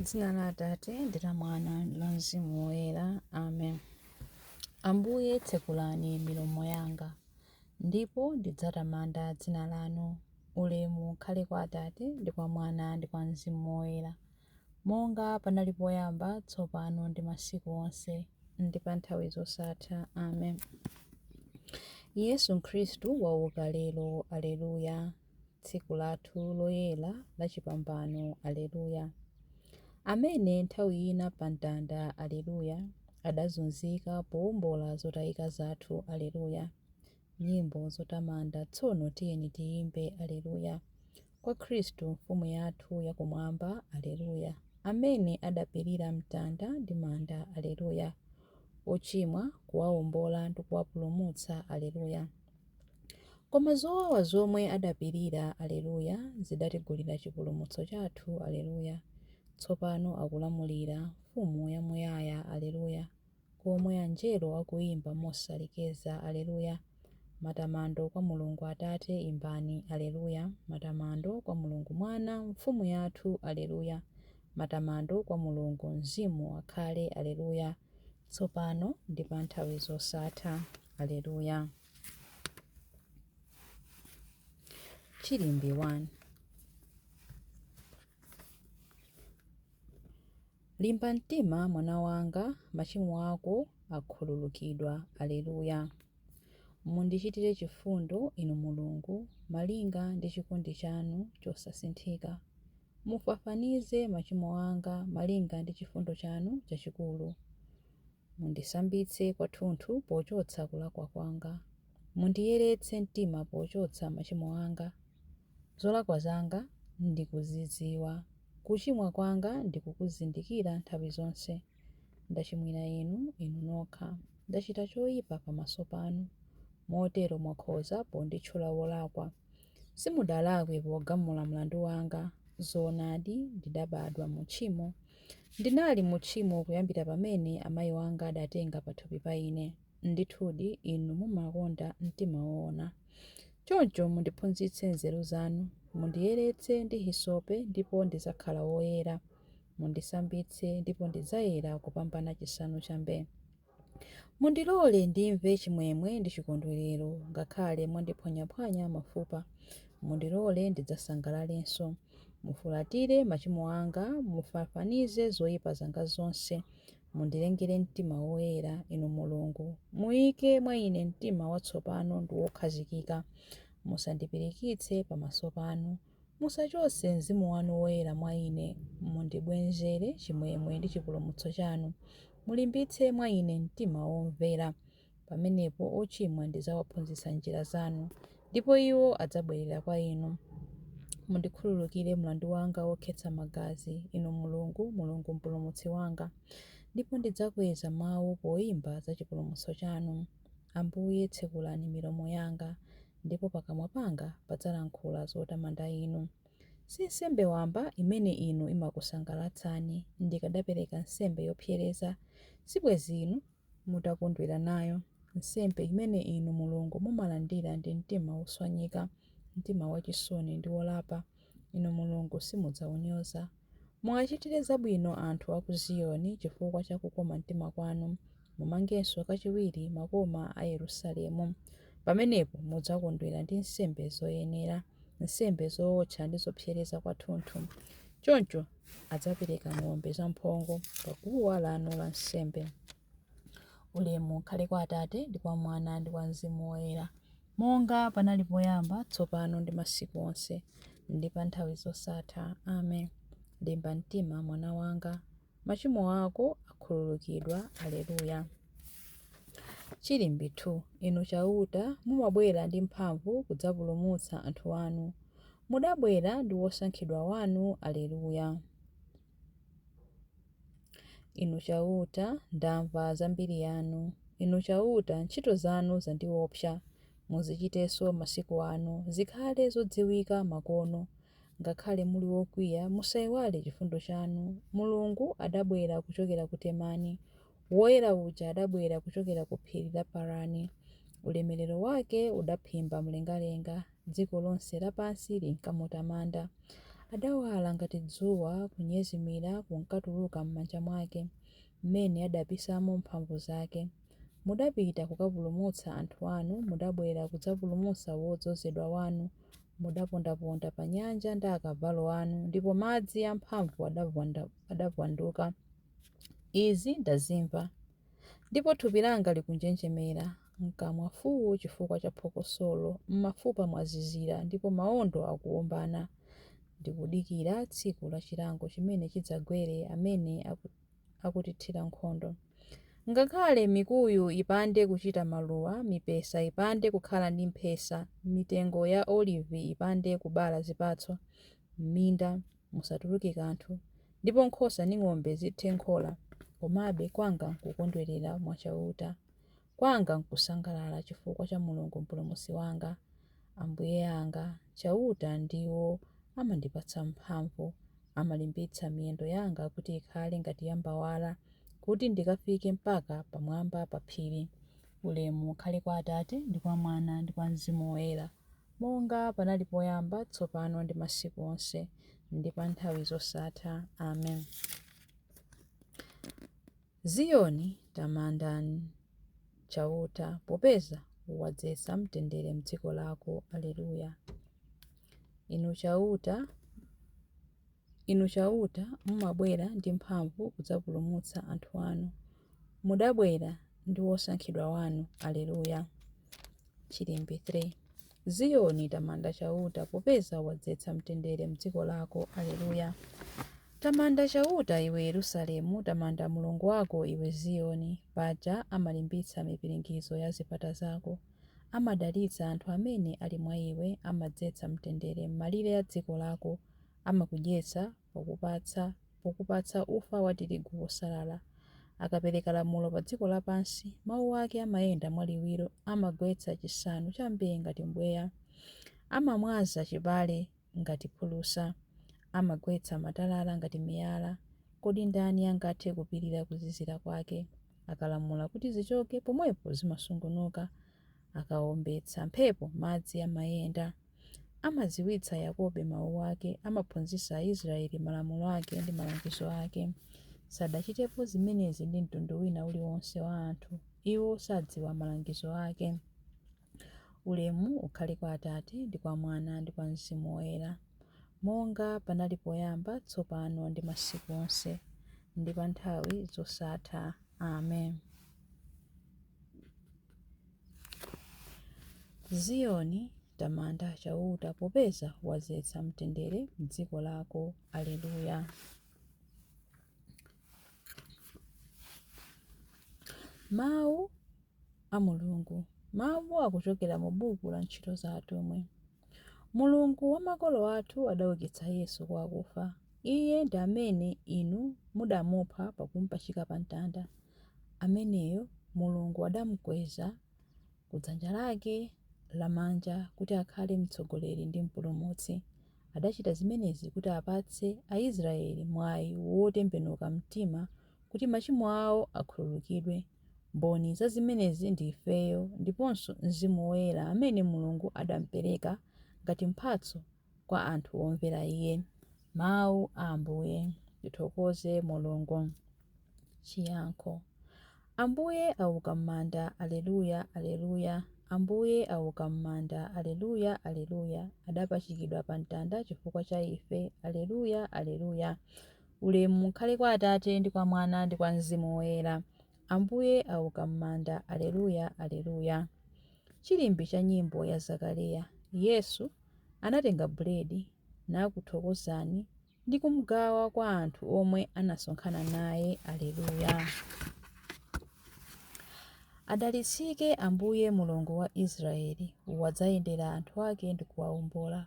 Dzina la Atate ndi la Mwana ndi la Mzimu Woyera. Amen. Ambuye, tsekulani milomo yanga, ndipo ndidzatamanda dzina lanu. Ulemu ukhale kwa Atate ndi kwa Mwana ndi kwa Mzimu Woyera, monga panali poyamba, tsopano ndi masiku onse, ndi pa nthawi zosatha. Amen. Yesu Khristu wauka lero, Aleluya. Tsiku lathu loyera la chipambano, Aleluya. Amene nthawi ina pa mtanda, Aleluya, adazunzika powombola zotayika zathu, Aleluya. Nyimbo zotamanda tsono tiyeni tiyimbe, Aleluya. Kwa Khristu Mfumu yathu ya kumwamba, Aleluya. Amene adapirira mtanda ndi manda, Aleluya. Ochimwa kuwawombola ndi kuwapulumutsa, Aleluya. Koma zowawa zomwe adapirira, Aleluya, zidatigulira chipulumutso chathu, Aleluya. Tsopano akulamulira, Mfumu yamuyaya, Aleluya, komwe anjelo akuimba mosalekeza, Aleluya. Matamando kwa Mulungu Atate imbani, Aleluya, matamando kwa Mulungu Mwana, Mfumu yathu, Aleluya, matamando kwa Mulungu Mzimu akhale, Aleluya, tsopano ndi pa nthawi zosatha. Aleluya. Chilimbi 1. Limba mtima mwana wanga, machimo ako akhululukidwa. Aleluya. Mundichitire chifundo, inu Mulungu, malinga ndi chikondi chanu chosasinthika. Mufafanize machimo anga malinga ndi chifundo chanu chachikulu. Mundisambitse kwathunthu pochotsa kulakwa kwanga. Mundiyeretse mtima pochotsa machimo anga. Zolakwa zanga ndikuzidziwa, kuchimwa kwanga ndikukuzindikira nthawi zonse. Ndachimwira Inu, Inu nokha. Ndachita choipa pamaso panu. Motero mwakhoza ponditchula wolakwa. Simudalakwe pogamula mlandu wanga. Zoonadi, ndidabadwa mu tchimo. Ndinali mu tchimo kuyambira pamene amayi wanga adatenga pathupi pa ine. Ndithudi, inu mumakonda mtima woona. Choncho mundiphunzitse nzeru zanu. Mundiyeretse ndi hisope ndipo ndidzakhala woyera. Mundisambitse ndipo ndidzayera kupambana chisanu cha mbee. Mundilole ndimve chimwemwe ndi chikondwerero, ngakhale mwandiphwanyaphwanya mafupa. Mundilole ndidzasangalalenso. Mufulatire machimo anga, mufafanize zoyipa zanga zonse. Mundilengere mtima woyera, Inu Mulungu. Muike mwa ine mtima watsopano ndi wokhazikika. Musandipirikitse pamaso panu. Musachotse mzimu wanu woyera mwa ine. Mundibwezere chimwemwe ndi chipulumutso chanu. Mulimbitse mwa ine mtima womvera. Pamenepo ochimwa ndidzawaphunzitsa njira zanu, ndipo iwo adzabwerera kwa inu. Mundikhululukire mlandu wanga wokhetsa magazi, inu Mulungu, Mulungu Mpulumutsi wanga, ndipo ndidzakweza mawu poimba za chipulumutso chanu. Ambuye, tsekulani milomo yanga, ndipo pakamwa panga padzalankhula zotamanda Inu. Si nsembe wamba imene Inu imakusangalatsani, ndikadapereka nsembe yopsereza, sibwenzi Inu mutakondwera nayo. Nsembe imene Inu Mulungu mumalandira ndi mtima woswanyika, mtima wachisoni ndi wolapa, Inu Mulungu simudzaunyoza. Muwachitire zabwino anthu a ku Ziyoni chifukwa cha kukoma mtima kwanu. Mumangenso kachiwiri makoma a Yerusalemu. Pamenepo mudzakondwera ndi nsembe zoyenera, nsembe zootcha ndi zopsereza kwathunthu. Choncho adzapereka ng'ombe zamphongo pa guwa lanu la nsembe. Ulemu ukhale kwa Atate ndi kwa Mwana ndi kwa Mzimu Woyera, monga panali poyamba, tsopano ndi masiku onse, ndi pa nthawi zosatha. Amen. Limba mtima mwana wanga, machimo ako akhululukidwa. Aleluya. Chilimbi 2. Inu Chauta, mumabwera ndi mphamvu kudzapulumutsa anthu anu. Mudabwera ndi wosankhidwa wanu. Aleluya. Inu Chauta, ndamva za mbiri yanu. Inu Chauta, ntchito zanu zandiopsa. Muzichitenso masiku ano, zikhale zodziwika makono. Ngakhale muli wokwiya, musaiwale chifundo chanu. Mulungu adabwera kuchokera ku Temani, Woyera uja adabwera kuchokera ku phiri la Parani. Ulemerero wake udaphimba mlengalenga, dziko lonse lapansi linkamutamanda. Adawala ngati dzuwa, kunyezimira kunkatuluka m'manja mwake, m'mene adabisamo mphamvu zake. Mudapita kukapulumutsa anthu anu, mudabwera kudzapulumutsa wodzozedwa wanu. Mudapondaponda pa nyanja ndi akavalo anu, ndipo madzi amphamvu adavwanduka. Izi ndazimva, ndipo thupi langa likunjenjemera, m'kamwa fuu chifukwa cha phokosolo, m'mafupa mwazizira ndipo mawondo akuwombana. Ndikudikira tsiku la chilango chimene chidzagwere amene akutithira nkhondo. Ngakhale mikuyu ipande kuchita maluwa, mipesa ipande kukhala ndi mphesa, mitengo ya olivi ipande kubala zipatso, m'minda musatuluke kanthu, ndipo nkhosa ndi ng'ombe zithe m'khola, komabe kwanga nkukondwerera mwa Chauta, kwanga nkusangalala chifukwa cha Mulungu Mpulumutsi wanga. Ambuye anga, Chauta ndiwo amandipatsa mphamvu, amalimbitsa miyendo yanga kuti ikhale ngati ya mbawala, kuti ndikafike mpaka pamwamba pa phiri. Ulemu ukhale kwa Atate, ndi kwa Mwana, ndi kwa Mzimu Woyera, monga panali poyamba, tsopano ndi masiku onse, ndi pa nthawi zosatha. Amen. Ziyoni, tamandani Chauta, popeza wadzetsa mtendere m'dziko lako. Alleluya. Inu Chauta, Inu Chauta, mumabwera ndi mphamvu kudzapulumutsa anthu anu. Mudabwera ndi wosankhidwa wanu. Alleluya. Chilimbi 3. Ziyoni, tamanda Chauta, popeza wadzetsa mtendere m'dziko lako. Alleluya. Tamanda Chauta, iwe Yerusalemu, tamanda Mulungu wako, iwe Ziyoni. Paja amalimbitsa mipiringidzo ya zipata zako. Amadalitsa anthu amene ali mwa iwe, amadzetsa mtendere m'malire a dziko lako, amakudyetsa pokupatsa ufa wa tirigu wosalala. Akapereka lamulo pa dziko lapansi, mawu ake amayenda mwaliwiro, amagwetsa chisanu cha mbee ngati mpweya. Amamwaza chipale ngati phulusa, amagwetsa matalala ngati miyala. Kodi ndani angathe kupirira kuzizira kwake? Akalamula kuti zichoke, pomwepo zimasungunuka. Akawombetsa mphepo, madzi amayenda. Amadziwitsa Yakobe mawu ake, amaphunzitsa Aisraeli malamulo ake ndi malangizo ake. Sadachitepo zimenezi ndi mtundu wina uliwonse wa anthu, iwo sadziwa malangizo ake. Ulemu ukhale kwa Atate, ndi kwa Mwana, ndi kwa Mzimu Woyera, monga panali poyamba, tsopano ndi masiku onse, ndi pa nthawi zosatha. Amen. Ziyoni, tamanda Chauta, popeza wadzetsa mtendere m'dziko lako. Alleluya. Mawu a Mulungu. Mawu akuchokera mu buku la Ntchito za Atumwi. Mulungu wa makolo athu adaukitsa Yesu kwa akufa. Iye ndi amene inu mudamupha pakumpachika pa mtanda. Ameneyo Mulungu adamkweza ku dzanja lake lamanja kuti akhale Mtsogoleri ndi Mpulumutsi. Adachita zimenezi kuti apatse Aisraeli mwayi wotembenuka mtima kuti machimo ao akhululukidwe. Mboni za zimenezi ndi ifeyo, ndiponso Mzimu Woyera amene Mulungu adampereka ngati mphatso kwa anthu omvera Iye. Mawu a Ambuye. Tithokoze Mulungu. Chiyankho. Ambuye auka m'manda, Alleluya, Alleluya. Ambuye auka m'manda, Alleluya, Alleluya. Adapachikidwa pa mtanda chifukwa cha ife, Alleluya, Alleluya. Ulemu ukhale kwa Atate, ndi kwa Mwana, ndi kwa Mzimu Woyera. Ambuye auka m'manda, Alleluya, Alleluya. Chilimbi cha nyimbo ya Zakariya. Yesu anatenga buledi, nakuthokozani, ndi kumgawa kwa anthu omwe anasonkhana naye. Alleluya. Adalitsike Ambuye Mulungu wa Israeli, wadzayendera anthu ake ndi kuwaombola.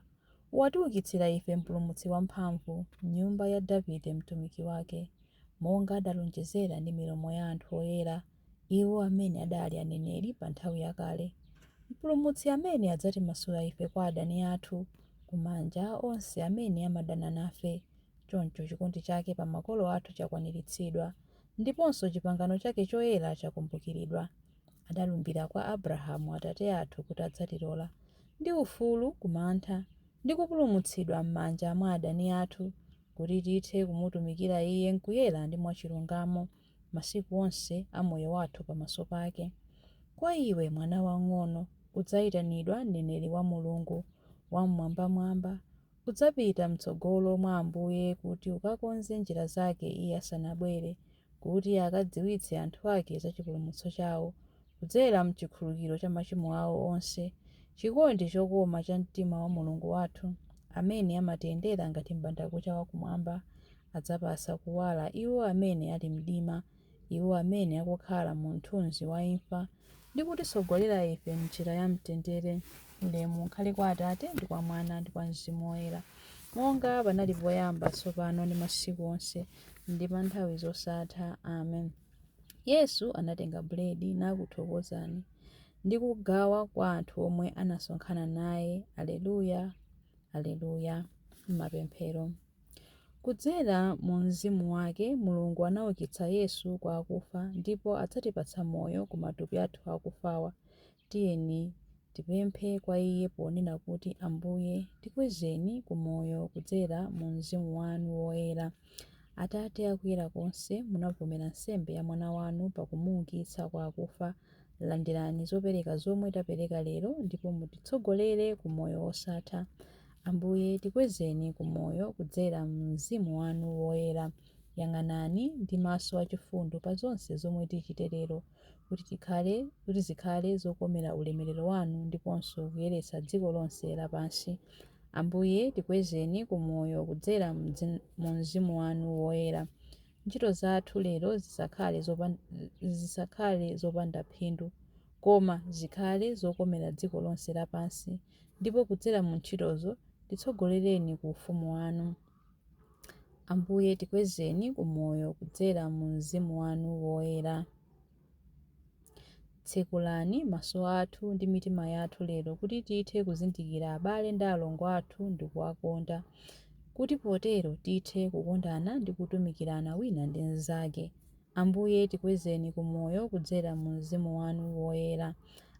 Watiukitsira ife Mpulumutsi wamphamvu, m'nyumba ya Davide mtumiki wake, monga adalonjezera ndi milomo ya anthu oyera, iwo amene adali aneneri pa nthawi yakale. Mpulumutsi amene adzatimasula ife kwa adani athu, ku manja a onse amene amadana nafe. Choncho chikondi chake pa makolo athu chakwaniritsidwa, ndiponso chipangano chake choyera chakumbukiridwa. Adalumbira kwa Abrahamu atate athu kuti adzatilola ndi ufulu ku mantha, ndi kupulumutsidwa m'manja mwa adani athu, kuti tithe kumutumikira Iye m'kuyera ndi mwachilungamo, masiku onse a moyo wathu pamaso pake. Kwa iwe, mwana wamng'ono, udzayitanidwa mneneri wa Mulungu Wam'mwambamwamba. Udzapita m'tsogolo mwa Ambuye kuti ukakonze njira zake Iye asanabwere, kuti akadziwitse anthu ake za chipulumutso chawo, kudzera m'chikhululukiro cha machimo awo onse. Chikondi chokoma cha mtima wa Mulungu wathu, amene amatiyendera ngati m'bandakucha wa kumwamba, adzapatsa kuwala iwo amene ali m'mdima, iwo amene akukhala mu mthunzi wa imfa, ndi kutitsogolera ife m'njira ya mtendere. Ulemu ukhale kwa Atate, ndi kwa Mwana, ndi kwa Mzimu Woyera, monga panali poyamba, tsopano, ndi masiku onse, ndi pa nthawi zosatha. Amen. Yesu anatenga buledi nakuthokozani, ndi kugawa kwa anthu omwe anasonkhana naye. Aleluya, Aleluya. Mapemphero. Kudzera mu mzimu wake, Mulungu anaukitsa Yesu kwa akufa ndipo adzatipatsa moyo ku matupi athu akufawa. Tiyeni tipemphe kwa Iye ponena kuti, Ambuye, tikwezeni ku moyo kudzera mu mzimu wanu woyera. Atate akuyera konse, munavomera nsembe ya Mwana wanu pakumuukitsa kwa akufa. Landirani zopereka zomwe tapereka lero ndipo mutitsogolere ku moyo wosatha. Ambuye, tikwezeni ku moyo kudzera mu Mzimu wanu Woyera. Yang'anani ndi maso achifundo pa zonse zomwe tichite lero, kuti tikhale kuti zikhale zokomera ulemerero wanu ndiponso kuyeretsa dziko lonse lapansi. Ambuye, tikwezeni ku moyo kudzera mu Mzimu wanu Woyera. Ntchito zathu lero zisakhale zopanda phindu, koma zikhale zokomera dziko lonse lapansi, ndipo kudzera mu ntchitozo titsogolereni ku ufumu wanu. Ambuye, tikwezeni ku moyo kudzera mu Mzimu wanu Woyera. Tsekulani maso athu ndi mitima yathu lero kuti tithe kuzindikira abale ndi alongo athu ndi kuwakonda, kuti potero tithe kukondana ndi kutumikirana wina ndi mnzake. Ambuye, tikwezeni ku moyo kudzera mu Mzimu wanu Woyera.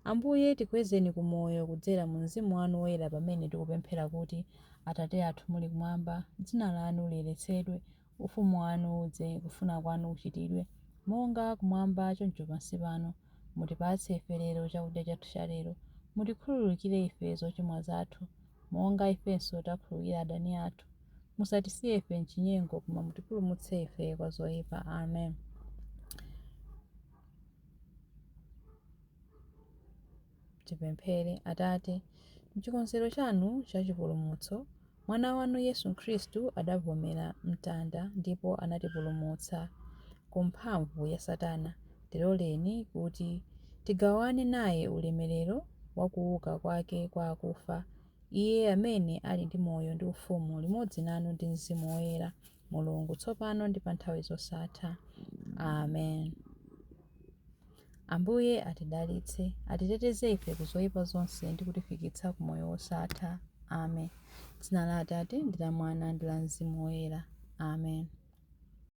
Ambuye, tikwezeni ku moyo kudzera mu Mzimu wanu Woyera pamene tikupemphera kuti, Atate athu muli kumwamba, dzina lanu liyeretsedwe, Ufumu wanu udze, kufuna kwanu kuchitidwe, monga kumwamba choncho pansi pano. Mutipatse ife lero chakudya chathu cha lero. Mutikhululukire ife zochimwa zathu, monga ifenso takhululukira adani athu. Musatisiye ife m'chinyengo, koma mutipulumutse ife kwa zoyipa. Amen. Tipemphere. Atate, m'chikonzero chanu cha chipulumutso, Mwana wanu Yesu Khristu adavomera mtanda ndipo anatipulumutsa ku mphamvu ya Satana. Tiloleni kuti tigawane naye ulemerero wa kuuka kwake kwa akufa, Iye amene ali ndi moyo ndi ufumu limodzi nanu ndi Mzimu Woyera, Mulungu, tsopano ndi pa nthawi zosatha. Amen. Ambuye atidalitse, atiteteze ife ku zoyipa zonse ndi kutifikitsa ku moyo wosatha. Amen. Dzina la Atate ndi la Mwana ndi la Mzimu Woyera. Amen.